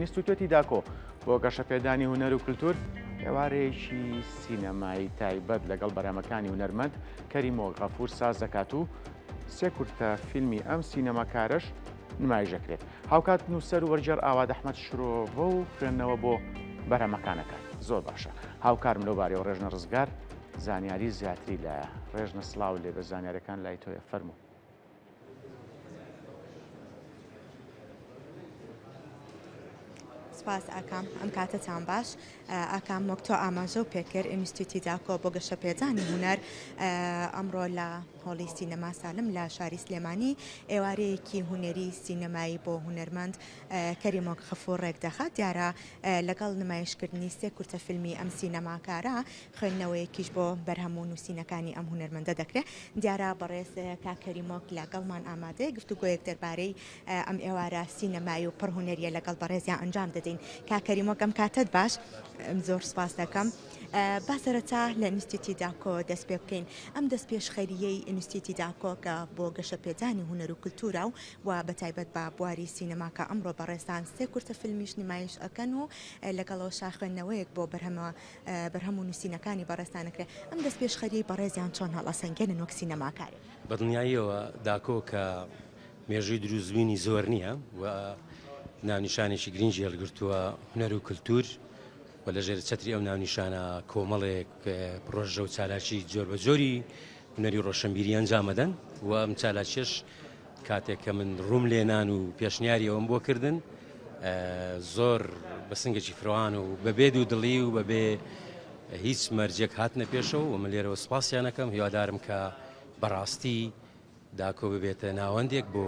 ئینستیتۆتی داکۆ بۆ گەشەپێدانی هونەر و کلتور ئێوارەیەکی سینەمایی تایبەت لەگەڵ بەرهەمەکانی هونەرمەند کەریمۆ غەفور ساز دەکات و سێ کورتە فیلمی ئەم سینەماکارەش نمایش دەکرێت. هاوکات نووسەر و وەرگێڕ ئاوات ئەحمەد شرۆڤە و خوێندنەوە بۆ بەرهەمەکان ئەکات. زۆر باشە. هاوکارم لەو بارەیەوە ڕێژنە ڕزگار زانیاری زیاتری لایە. ڕێژنە سڵاوت لێ بێت زانیاریەکان لای تۆیە فەرموو. سپاس ئاکام ئەم کاتەتان باش ئاکام وەک تۆ ئاماژەو پێکرد ئینستیتوتی داکۆ بۆ گەشەپێدانی هونەر ئەمڕۆ لە هۆڵی سینەما سالم لە شاری سلێمانی ئێوارەیەکی هونەری سینەمایی بۆ هونەرمەند کەریمۆک غەفور ڕێکدەخات دیارە لەگەڵ نمایشکردنی سێ کورتە فیلمی ئەم سینەماکارە خوێندنەوەیەکیش بۆ بەرهەم و نووسینەکانی ئەم هونەرمەندە دەکرێت. دیارە بەڕێز کاک کەریمۆک لەگەڵمان ئامادەیە گفتوگۆیەک دەربارەی ئەم ئێوارە سینەمایی و پڕ هونەریە لەگەڵ بەڕێزیان ئەنجام دەدەین. کاک کەریمۆک ئەم کاتەت باش. زۆر سپاس دەکەم. با سەرەتا لە ئینستیتی داکۆ دەست پێ بکەین. ئەم دەستپێشخەرییەی ئینستیتی داکۆ کە بۆ گەشەپێدانی هونەر و کلتورە و بە تایبەت بە بواری سینەما کە ئەمڕۆ بەڕێزتان سێ کورتە فیلمیش نمایش ئەکەن و لەگەڵەوەشا خوێندنەوەیەک بۆ بەرهەمە بەرهەم و نووسینەکانی بەڕێزتان ئەکرێ، ئەم دەستپێشخەرییەی بەڕێزیان چۆن هەڵئەسەنگێنن وەک سینەماکارێک؟ بە دڵنیاییەوە داکۆ کە مێژووی دروستبوونی زۆر نییە و ناونیشانێکی گرنگی هەڵگرتووە هونەر و کلتور و لەژێر چەتری ئەو ناونیشانە کۆمەڵێک پڕۆژە و چالاکی جۆربەجۆری هونەری ڕۆشنبیری ئەنجامەدەن و ئەم چالاکیەش کاتێک کە من ڕووم لێنان و پێشنیاری ئەوم بۆ کردن زۆر بە سنگێکی فرەوان و بەبێ دوو دڵی و بەبێ هیچ مەرجێک هاتنە پێشەوە و من لێرەوە سپاسیانەکەم هیوادارم کە بەڕاستی داکۆ ببێتە ناوەندێک بۆ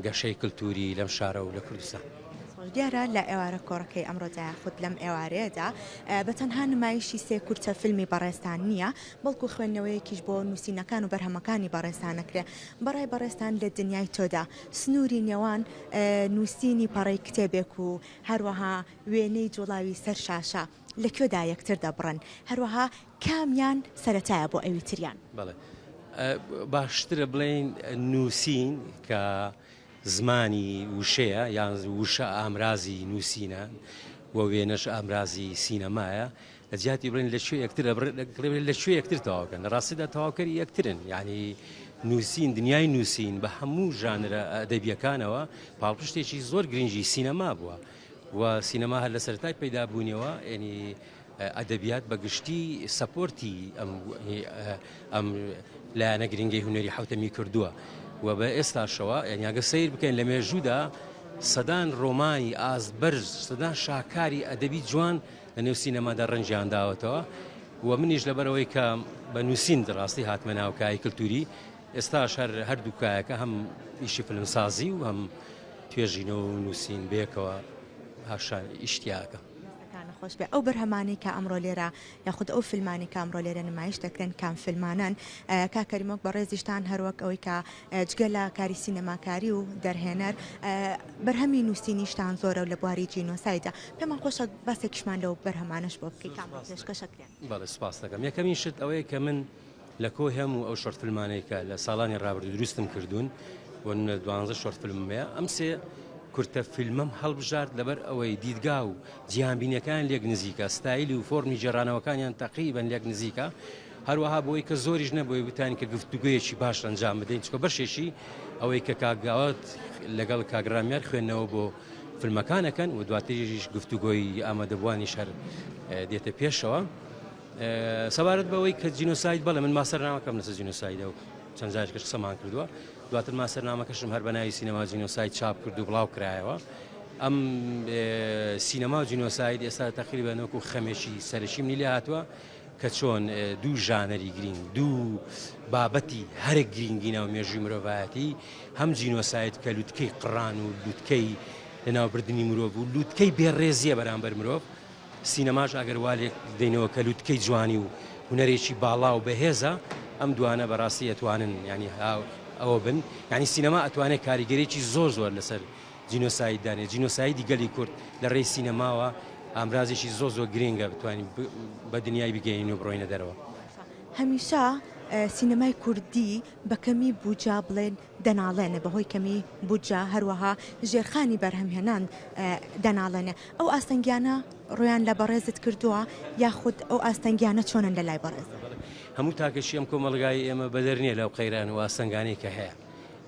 گەشەی کلتوری لەم شارە و لە کوردستان. دیارە لە ئێوارە کۆڕەکەی ئەمڕۆدا یاخود لەم ئێوارەیەدا بە تەنها نمایشی سێ کورتە فیلمی بەڕێزتان نییە، بەڵکو خوێندنەوەیەکیش بۆ نووسینەکان و بەرهەمەکانی بەڕێزتان ئەکرێ. بەڕای بەڕێزتان لە دنیای تۆدا سنووری نێوان نووسینی پەڕەی کتێبێک و هەروەها وێنەی جوڵاوی سەر شاشە لە کوێدا یەکتر دەبڕن؟ هەروەها کامیان سەرەتایە بۆ ئەوی تریان؟ بەڵێ باشترە بڵێین نووسین کە زمانی وشەیە یان وشە ئامرازی نووسینە و وێنەش ئامرازی سینەمایە لە جیاتی بڵێن لە کوێ یەکتر ئەبڕن لە کوێ یەکتر تەواوکەن لە ڕاستیدا تەواوکەری یەکترن یعنی نووسین دنیای نووسین بە هەموو ژانرە ئەدەبیەکانەوە پاڵپشتێکی زۆر گرنگی سینەما بووە و سینەما هەر لە سەرەتای پەیدابوونیەوە ینی ئەدەبیات بە گشتی سەپۆرتی ئەم ئەم لایەنە گرنگەی هونەری حوتەمی کردووە و بە ئێستاشەوە یعنی ئەگە سەیر بکەین لە مێژوودا سەدان ڕۆمانی ئاست بەرز سەدان شاکاری ئەدەبی جوان لە نێو سینەمادا ڕەنگیان داوەتەوە و منیش لەبەرئەوەی کە بە نووسین ڕاستی هاتمە ناو کایەی کلتوری ئێستاش هەر هەردوو کایەکە هەم ئیشی فیلمسازی و هەم توێژینەوە و نووسین بەیەکەوە هاوشان ئیشتیاکەم. دەستەکانت خۆش بێ ئەو بەرهەمانەی کە ئەمڕۆ لێرە یاخود ئەو فیلمانەی کە ئەمڕۆ لێرە نمایش دەکرێن کام فیلمانەن کاک کەریمۆک بەڕێزیشتان هەروەک ئەوەی کە جگە لە کاری سینەماکاری و دەرهێنەر بەرهەمی نووسینیشتان زۆرە و لە بواری جینۆسایدا پێمان خۆشە باسێکیشمان لەو بەرهەمانەش بۆ بکەی کە ئەمڕۆ پێشکەش ئەکرێن. بەڵێ سوپاست دەکەم. یەکەمین شت ئەوەیە کە من لە کۆی هەموو ئەو short فیلمانەی کە لە ساڵانی ڕابردوو دروستم کردوون بۆ نمونە دوانزە short فیلمم هەیە ئەم سێ کورتە فیلمەم هەڵبژارد لەبەر ئەوەی دیدگا و جیهانبینیەکان لێک نزیکە ستایلی و فۆرمی گێڕانەوەکانیان تەقریبەن لێک نزیکە هەروەها بۆی کە زۆریش نەبووی بتوانین کە گفتوگۆیەکی باش ئەنجام بدەین چکە بەشێکی ئەوەی کە کاک گاوات لەگەڵ کاک ڕامیار خوێندنەوە بۆ فیلمەکان ئەکەن و دواتریش گفتوگۆی ئامادەبووانیش هەر دێتە پێشەوە. سەبارەت بەوەی کە جینۆساید بەڵێ من ماسەرنامەکەم لەسەر جینۆسایدە و چەند جارێکش قسەمان کردووە دواتر ماسەرنامەکەشم هەر بە ناوی سینەما جینۆساید چاپ کرد و بڵاو کرایەوە ئەم سینەما و جینۆساید ئێستا تەقریبەن وەکو خەمێکی سەرەکی منی لێ هاتووە کە چۆن دوو ژانەری گرینگ دوو بابەتی هەرە گرینگی ناو مێژووی مرۆڤایەتی هەم جینۆساید کە لوتکەی قڕان و لوتکەی لەناوبردنی مرۆڤ و لوتکەی بێڕێزیە بەرامبەر مرۆڤ سینەماش ئەگەر وا لێک بدەینەوە کە لوتکەی جوانی و هونەرێکی باڵا و بەهێزە ئەم دوانە بەڕاستی ئەتوانن یانی ئەوە بن یانی سینەما ئەتوانێت کاریگەرێکی زۆر زۆر لەسەر جینۆساید دانێت جینۆسایدی گەلی کورد لە ڕێی سینەماوە ئامرازێکی زۆر زۆر گرنگە بتوانین بە دنیای بگەین و بڕۆینە دەرەوە. هەمیشە. سینەمای کوردی بە کەمی بودجە بڵێن دەناڵێنێ بەهۆی کەمی بودجە هەروەها ژێرخانی بەرهەمهێنان دەناڵێنێ ئەو ئاستەنگیانە ڕوویان لە بەڕێزت کردووە یاخود ئەو ئاستەنگیانە چۆنن لە لای بەڕێزت؟ هەموو تاکێکی ئەم کۆمەڵگای ئێمە بەدەر نییە لەو قەیران و ئاستەنگانەی کە هەیە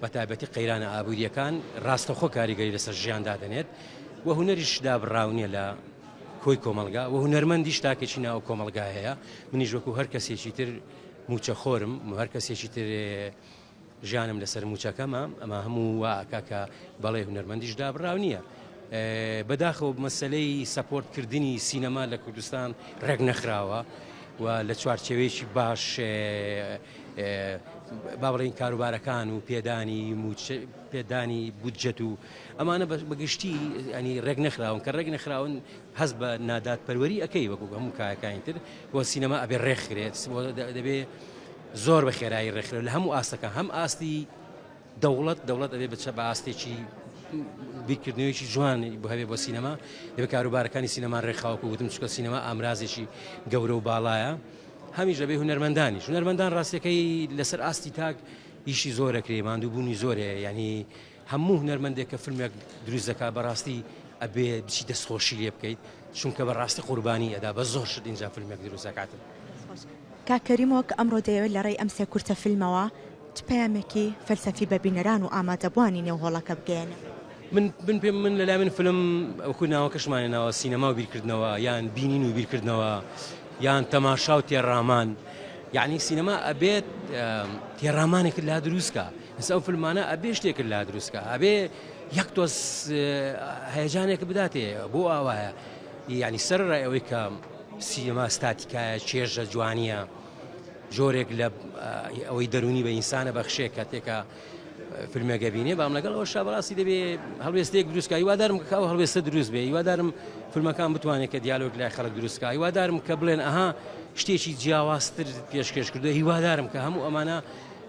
بە تایبەتی قەیرانە ئابوورییەکان ڕاستەوخۆ کاریگەری لەسەر ژیان دادەنێت و هونەریش دابڕاو نییە لە کۆی کۆمەڵگا و هونەرمەندیش تاکێکی ناو کۆمەڵگا هەیە منیش وەکو هەر کەسێکی تر مووچەخۆرم و هەر کەسێکی تر ژیانم لەسەر مووچەکەمە ئەمە هەموو وا ئەکا کە بەڵێ هونەرمەندیش دابڕاو نییە. بەداخەوە مەسەلەی support کردنی سینەما لە کوردستان ڕێک نەخراوە و لە چوارچێوەیەکی باش با بڵێین کاروبارەکان و پێدانی مووچە پێدانی بودجەت و ئەمانە بەگشتی ینی ڕێک نەخراون کە ڕێک نەخراون هەست بە نادادپەروەری ئەەکەی وەکو هەموو کایەکانی تر بۆ سینەما ئەبێ ڕێکخرێت دەبێ زۆر بە خێرایی ڕێکخرێت لە هەموو ئاستەکان هەم ئاستی دەوڵەت دەوڵەت ئەبێ بچە بە ئاستێکی بیرکردنەوەیکی جوان بۆ هەبێ بۆ سینەما دەبێت کاروبارەکانی سینەما ڕێکخاوەکو وتم چکە سینەما ئامرازێکی گەورە و باڵایە هەمیش دەبێ هونەرمەندانیش هونەرمەندان ڕاستەکەی لەسەر ئاستی تاک ئیشی زۆرەکرێ ماندووبوونی زۆر هەیە یعنی هەموو هونەرمەندێک کە فیلمێک دروست دەکات بەڕاستی ئەبێ بچی دەستخۆشی لێ بکەیت چونکە بەڕاستی قوربانی ئەدا بە زۆر شت ئینجا فیلمێک دروست دەکاتن. کاک کەریم وەک ئەمڕۆ دەیەوێت لە ڕێی ئەم سێ کورتە فیلمەوە چ پەیامێکی فەلسەفی بە بینەران و ئامادەبووانی نێو هۆڵەکە بگەیەنێ؟ من من پێم من لەلای من فیلم وەکو ناوەکەشمانی ناوە سینەما و بیرکردنەوە یان بینین و بیرکردنەوە یان تەماشا و تێڕامان یعنی سینەما ئەبێت تێڕامانێکت لا دروستکە ئێستا ئەو فیلمانە ئەبێ شتێکت لا دروستکە ئەبێ یەک تۆز هەیەجانێک بداتێ بۆ ئاوایە یعنی سەر ڕای ئەوەی کە سینەما ستاتیکایە چێژە جوانیە جۆرێک لە ئەوەی دەرونی بە ئینسانە بەخشێ کاتێکە فیلمێکە بینێ بام لەگەڵ ئەوە شابڕاستی دەبێ هەڵوێستێک دروستکە هیوادارم کە ئەو هەڵوێستە دروست بێ هیوادارم فیلمەکان بتوانێت کە دیالۆگ لای خەڵک دروستکە هیوادارم کە بڵێن ئەها شتێکی جیاوازتر پێشکێش کردو هیوادارم کە هەموو ئەمانە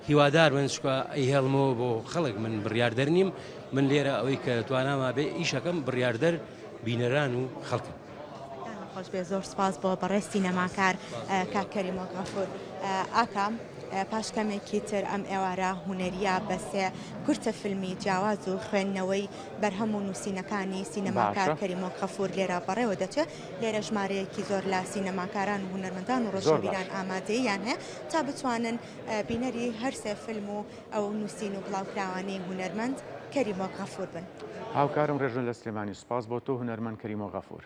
هیوادار بن چکە ئەیهێڵمەوە بۆ خەڵک من بڕیاردەر نیم من لێرە ئەوەی کە تواناما بێ ئیشەکەم بڕیاردەر بینەران و خەڵکن. دەستتان خۆش بێ زۆر سپاس بۆ بەڕێز سینەماکار کاک کەریم غەفور ئاکام پاش کەمێکی تر ئەم ئێوارە هونەریە بە سێ کورتە فیلمی جیاواز و خوێندنەوەی بەرهەم و نووسینەکانی سینەماکار باشە. کەریمۆک غەفور لێرە بەڕێوە دەچێت لێرە ژمارەیەکی زۆر لە سینەماکاران و هونەرمەندان و زۆر ڕۆشنبیران باشە. ئامادەییان هەیە تا بتوانن بینەری هەرسێ فیلم و ئەو نووسین و بڵاوکراوانەی هونەرمەند کەریمۆک غەفور بن. هاوکارم ڕێژن لە سلێمانی سوپاس بۆ تۆ هونەرمەند کەریمۆ غەفور.